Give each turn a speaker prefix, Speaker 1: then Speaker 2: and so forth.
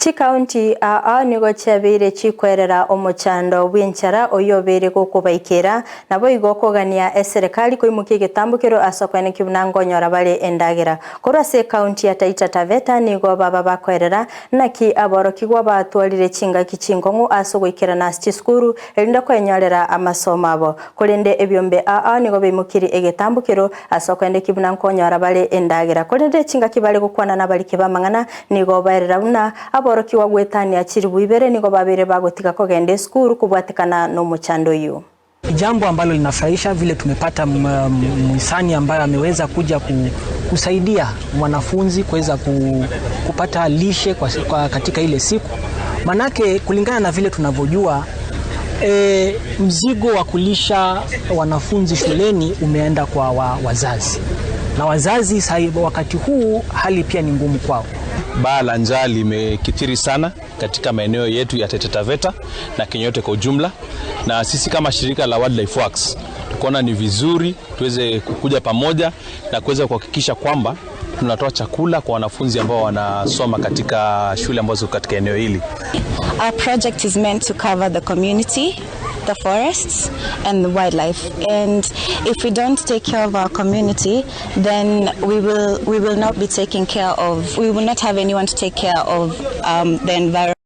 Speaker 1: Chikaunti aa nigo chiabeire chikwerera omochando bw'enchara oyo obeire gokobaikera nabo igo okogania eserekari koimokia egetambokero ase okweneki buna nkonyora bare endagera. Korwa ase ekaunti ya Taita Taveta nigo baba bakoerera naki aborokigwa batwarire chingaki chinkong'u ase ogoikerana ase chisukuru erinde koenyorera amasomo abo. Korende ebiombe aa nigo baimokirie egetambokero ase okoendeki buna nkonyora bare endagera. Korende chingaki bare gokwana nabariki b'amang'ana nigo baerera buna aborokigwa goetania chiribu ibere nigo babeire bagotiga kogenda esukuru kobwatekana nomochando oyio.
Speaker 2: Jambo ambalo linafurahisha vile tumepata mhisani ambaye ameweza kuja kusaidia mwanafunzi kuweza kupata lishe katika ile siku, manake kulingana na vile tunavyojua mzigo wa kulisha wanafunzi shuleni umeenda kwa wazazi na wazazi sahi, wakati huu hali pia ni ngumu kwao.
Speaker 3: Baa la njaa limekithiri sana katika maeneo yetu ya Taita Taveta na Kenya yote kwa ujumla, na sisi kama shirika la Wildlife Works tukaona ni vizuri tuweze kukuja pamoja na kuweza kuhakikisha kwamba tunatoa chakula kwa wanafunzi ambao wanasoma katika shule ambazo katika eneo hili.
Speaker 4: Our project is meant to cover the community, the forests and the wildlife. And if we don't take care of our community, then we will not be taking care of, we will not have anyone to take care of the environment.